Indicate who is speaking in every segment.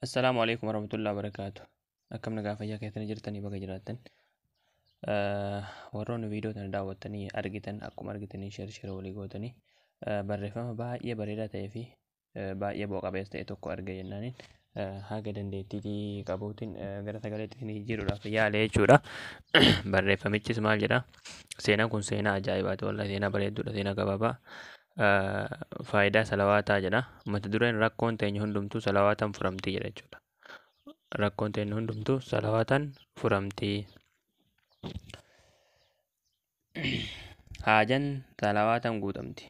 Speaker 1: Assalaamu alaikum warahmatullahi wabarakaatu. Akkam nagaa fayyaa keessanii jirtanii baga jiraattan. Warroonni viidiyoo tana daawwattanii argitan akkuma argitanii share share walii gootanii barreeffama baay'ee bareedaa ta'ee fi baay'ee bu'a qabeessa ta'e tokko arge jennaaniin haga dandeettii qabuutiin gara sagaleetti isin jijjiiruudhaaf yaale jechuudha. Barreeffamichis maal jedha? Seenaan kun seenaa ajaa'ibaati, wallahi seenaa bareedduudha, seenaa gabaabaa. Faayidaa salawaataa jedha. Mata dureen rakkoon teenya hundumtuu salawaataan furamtii jedha jechuudha. Rakkoon teenya hundumtuu salawaataan furamtii. Haajan salawaataan guutamti.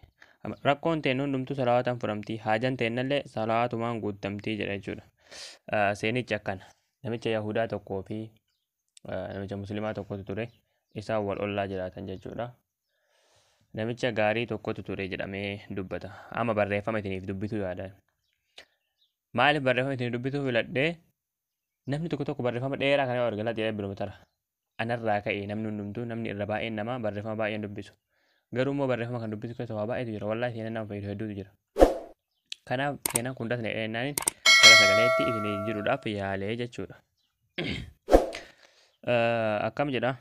Speaker 1: Rakkoon teenya hundumtuu salawaataan furamtii. Haajan teennallee salawaatumaan guutamtii jedha jechuudha. Seenichi akkana. Namicha Yahudaa tokkoo fi namicha Muslimaa tokkotu ture. Isaan wal ollaa jiraatan jechuudha. Namicha gaarii tokkotu ture jedhamee dubbata. Amma barreeffama isiniif dubbisuu yaada. Maaliif barreeffama isiniif dubbisuu filadhee? Namni tokko tokko barreeffama dheeraa kana yoo arge laata jedhee biruma tara. Anarraa ka'e namni hundumtuu, namni irra baay'een namaa barreeffama baay'een dubbisu. Garuu immoo barreeffama kan dubbisu keessa waa baay'eetu jira. Wallaahi seenaan nama fayyadu hedduutu jira. Kanaaf seenaan kun dasna jedhee gara sagaleetti isinii jiruudhaaf yaalee jechuudha. Akkam jedha?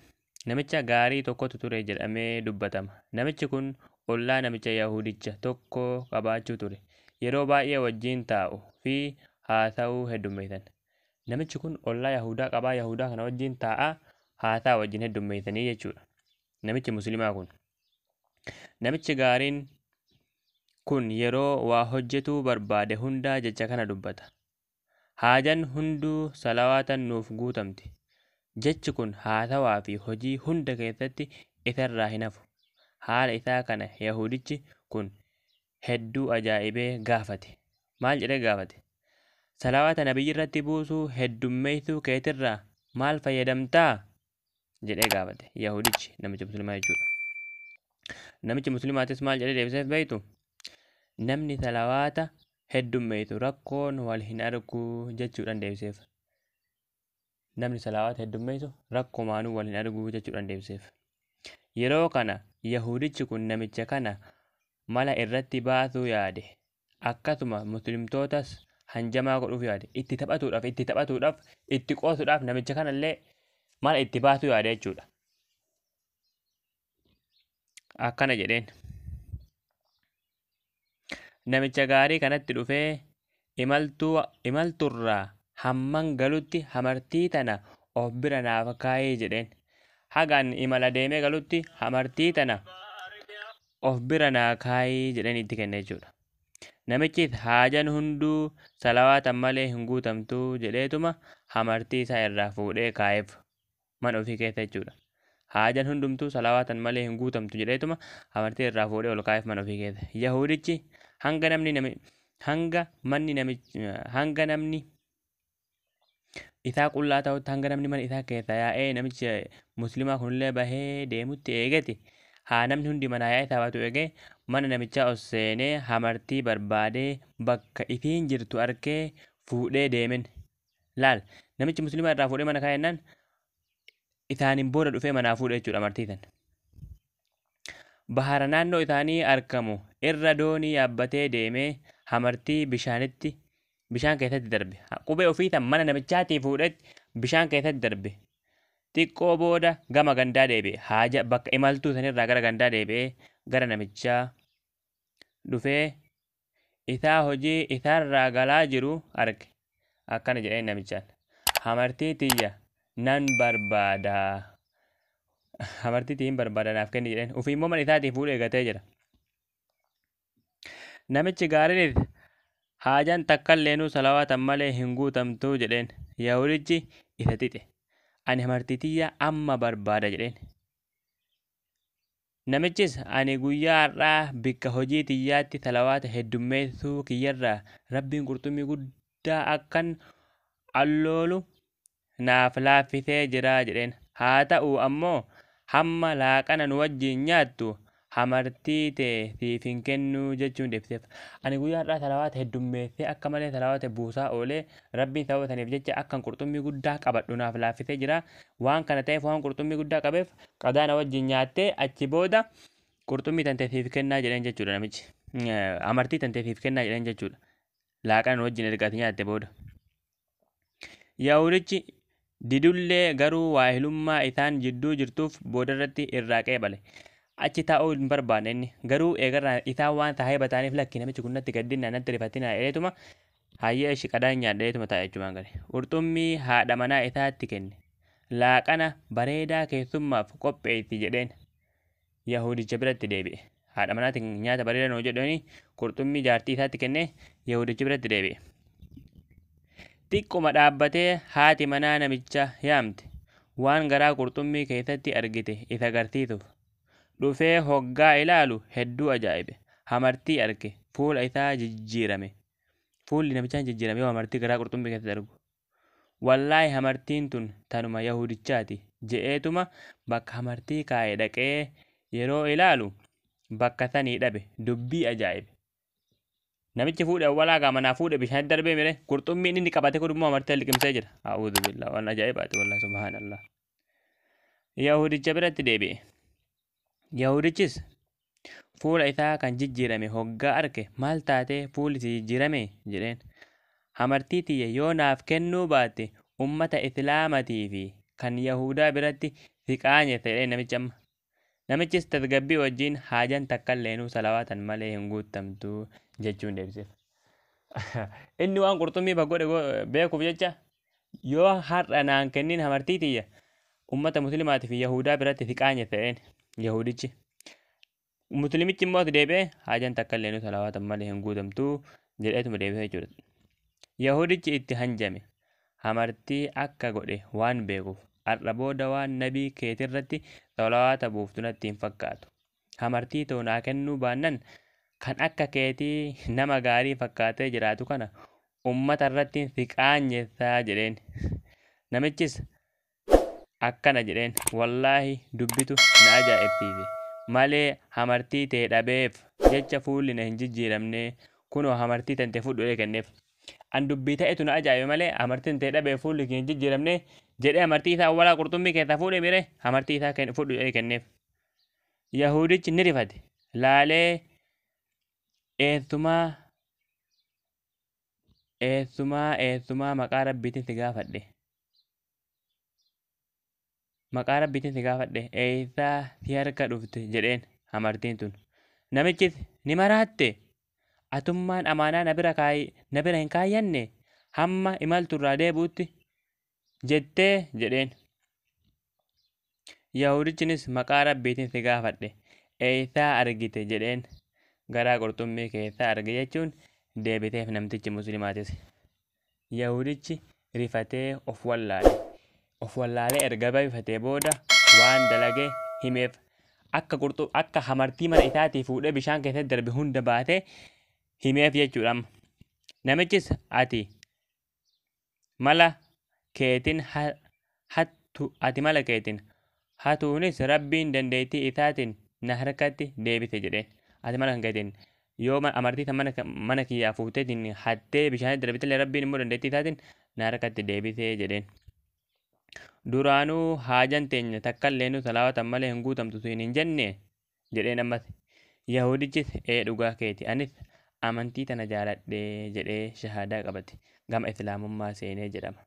Speaker 1: Namicha gaarii tokkotu ture jedhamee dubbatama. Namichi kun ollaa namicha Yahudicha tokko qabaachuu ture. Yeroo baay'ee wajjin taa'u fi haasa'uu heddummeessan. Namichi kun ollaa Yahudaa qabaa, Yahudaa kana wajjin taa'aa haasaa wajjin heddummeessanii jechuudha. Namichi Muslimaa kun. Namichi gaariin kun yeroo waa hojjetuu barbaade hundaa jecha kana dubbata. Haajan hunduu salawaatan nuuf guutamti. Jechi kun haasawaa fi hojii hunda keessatti isarraa hin hafu. Haala isaa kana Yahudichi kun hedduu ajaa'ibee gaafate. Maal jedhee gaafate? Salawaata nabiyyi irratti buusuu heddummeessuu keetirraa maal fayyadamtaa? Jedhee gaafate. Yahudichi namicha Muslimaa jechuudha. Namichi Muslimaatis maal jedhee deebiseef beektu? Namni salawaata heddummeessu rakkoon wal hin argu jechuudhaan deebiseef. Namni salawaata heddummeessu rakkomaanuu wal hin argu jechuudhaan deebiseef. Yeroo kana Yahudichi kun namicha kana mala irratti baasuu yaade. Akkasuma Muslimtootas hanjamaa godhuuf yaade. Itti taphatuudhaaf, itti qoosuudhaaf namicha kanallee mala itti baasuu yaade jechuudha. Akkana jedheen. Namicha gaarii kanatti dhufee imalturraa hamman galutti hamartii tana of bira naaf kaayee jedheen. Hagaan imala deemee galutti hamartii tana of bira naa kaayee jedheen itti kenne jechuudha. Namichis haajan hunduu salawaatan malee hin guutamtuu jedheetuma hamartii isaa irraa fuudhee kaa'eef mana ofii keessa jechuudha. Haajan hundumtuu salawaatan malee hin guutamtu jedheetuma hamartii irraa fuudhee ol kaa'eef mana ofii keessa. Yahudichi hanga namni hanga manni namichi hanga namni isaa qullaa ta'utti, hanga namni mana isaa keessa yaa'ee namichi Muslimaa kunillee bahee deemutti eegate, haa namni hundi manaa yaa'ee isaa baatu eegee mana namichaa ol seenee hamartii barbaadee bakka isiin jirtu arkee fuudhee deemen. Laal, namichi Muslimaa irraa fuudhee mana kaa'ennaan isaaniin booda dhufee manaa fuudhe jechuudha hamartii sana. Bahara naannoo isaanii argamu irra doonii yaabbatee deemee hamartii bishaan keessatti darbe. Qubee ofii tan mana namichaatii fuudhetti bishaan keessatti darbe. Xiqqoo booda gama gandaa deebi'e. Haaja bakka imaltuu sanirraa gara gandaa deebi'ee gara namichaa dhufee isaa hojii isaarraa galaa jiru arge. Akkana jedhee namichaan. Hamartii tiyya nan barbaada. Hamartii tiyya hin barbaada naaf kenni jedheen. Ofii immoo mana isaatii fuudhee gatee jira. Namichi gaariinis haajaan takkalleenuu salawaatan malee hin guutamtuu jedheen. Yahudichi isa xixe. Ani hamartii tiyya amma barbaada jedheen. Namichis ani guyyaa har'aa bikka hojii tiyyaatti salawaata heddummeessuu kiyyarraa Rabbiin qurxummii guddaa akkan alloolu naaf laaffisee jira jedheen. Haa ta'u ammoo hamma laaqana nu wajjin nyaattu hamartii tee siif hin kennuu jechuun deebiseef. Ani guyyaa har'aa salawaata heddummeessee akka malee salawaata buusaa oolee Rabbiin sababa saniif jecha akkan qurxummii guddaa qabadhu naaf laaffisee jira. Waan kana ta'eef waan qurxummii guddaa qabeef qadaa na wajjin nyaattee achi booda qurxummii tantee siif kennaa jedheen jechuudha namichi. Hamartii tantee siif kennaa jedheen jechuudha. Laaqana nu wajjin erga ati nyaatte booda. Yahudichi didullee garuu waahilummaa isaan jidduu jirtuuf boodarratti irraa qeebale. Achi taa'uu hin barbaanne inni. Garuu eegarraa isaan waan saahiba ta'aniif lakki namichi kun natti gaddinaa natti rifatinaa jedheetuma hayyee ishi qadaan nyaadha jedheetuma taa'e jechumaan gale. Qurxummii haadha manaa isaatti kenne. Laaqana bareedaa keessummaaf qopheessi jedheen. Yahudicha biratti deebi'e. Haadha manaatiin nyaata bareedaa nuu jedhanii qurxummii jaartii isaatti kennee Yahudicha biratti deebi'e. Xiqquma dhaabbatee haati manaa namicha yaamte. Waan garaa qurxummii keessatti argite isa agarsiisuuf. Dhufee hoggaa ilaalu hedduu ajaa'ibe. Hamartii arge. Fuula isaa jijjiirame. Fuulli namichaa jijjiirame yoo hamartii garaa qurxummii keessatti argu. Wallaahi hamartiin tun tanuma Yahudichaati je'eetuma bakka hamartii kaa'e dhaqee yeroo ilaalu bakka sanii dhabe dubbii ajaa'ibe. Namichi fuudhe awwalaa gaamanaa fuudhe bishaan darbee mire qurxummiin inni qabate kun immoo hamartii liqimsee jira. A'uudhu billaa waan ajaa'ibaati wallaahi subhaanallah. Yahudicha biratti deebi'e. Yahudichis fuula isaa kan jijjiirame hoggaa arge maal taatee fuulli si jijjiirame jedheen. Hamartii tiyya yoo naaf kennuu baatte ummata Islaamatii fi kan Yahudaa biratti si qaanyessa jedheen namichi amma. Namichis tasgabbii wajjin haajan takka illeenuu salawaatan malee hin guutamtu jechuun deebiseef. Inni waan qurxummii godhe beekuuf jecha yoo har'a naan kennin hamartii tiyya ummata Muslimaatii fi Yahudaa biratti si qaanyessa jedheen Yahudichi. Muslimichi immoo as deebi'ee haajan takka illeenuu salawaatan malee hin guutamtu jedheetuma deebisee jechuudha. Yahudichi itti hanjame. Hamartii akka godhe waan beekuuf har'a booda waan nabii keetirratti salawaata buuftu natti hin fakkaatu. Hamartii too naa kennuu baannan kan akka keetii nama gaarii fakkaatee jiraatu kana ummata irratti si qaanyessaa jedheen. Namichis akkana jedheen wallaahi dubbitu na ajaa'ibsiise malee hamartii tee dhabeef jecha fuulli na hin jijjiiramne kunoo hamartii tante fudhu jedhee kenneef. An dubbii ta'etu na ajaa'ibe malee hamartiin tee dhabeef fuulli kee hin jijjiiramne jedhee hamartii isaa awwalaa qurxummii keessaa fuudhee mire hamartii isaa fudhu jedhee kenneef. Yahudichi ni rifate. Laalee eessumaa maqaa rabbiitiin si gaafadhe. Maqaa rabbiitiin si gaafadhe eessaa si harka dhufte jedheen hamartiin tun. Namichis ni maraatte. Atummaan amaanaa na bira hin kaayyanne hamma imalturraa deebi'utti jettee jedheen. Yahudichinis maqaa rabbiitiin si gaafadhe eessaa argite jedheen garaa qurxummii keessaa arge jechuun deebiteef namtichi muslimaatis. Yahudichi rifatee of wallaale. Of wallaalee erga rifatee booda waan dalage himeef akka hamartii mana isaatii fuudhee bishaan keessatti darbe hunda baatee himeef jechuudha amma. Namichis ati mala keetiin hattu ati mala keetiin hatuunis rabbiin dandeettii isaatiin na harkatti deebise jedheen. Ati mala kan keetiin yoo amartii san mana kiyyaa fuuteetiin hattee bishaanitti darbitellee rabbiin immoo dandeettii isaatiin na harkatti deebise jedheen. Duraanuu haajan teenya takka illeenuu salawaatan malee hin guutamtu siin hin jenne jedheen ammas. Yahudichis ee dhugaa keeti anis amantii tana jaaladhee jedhee shahaadaa qabate gama islaamummaa seenee jedhama.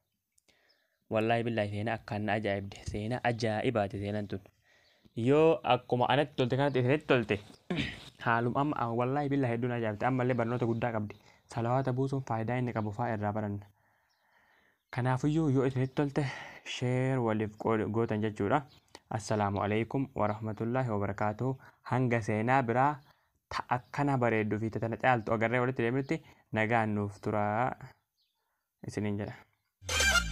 Speaker 1: Wallaahi billaahi seenaa akkaan na ajaa'ibde seenaa ajaa'ibaati seenaan tun. Yoo akkuma anatti tolte kanatti isinitti tolte haaluma amma wallaahi billaahi hedduun ajaa'ibte ammallee barnoota guddaa qabdi. Salawaata buusuun faayidaa inni qabu fa'aa irraa baranna. Kanaafiyyuu yoo isinitti tolte share waliif gootan jechuudha. Assalaamu alaikum warahmatullaahi wabarakaatuhu. Hanga seenaa biraa ta akkana bareedduu fi tana caaltu agarree walitti deemnutti nagaan nuuf turaa isiniin jedha.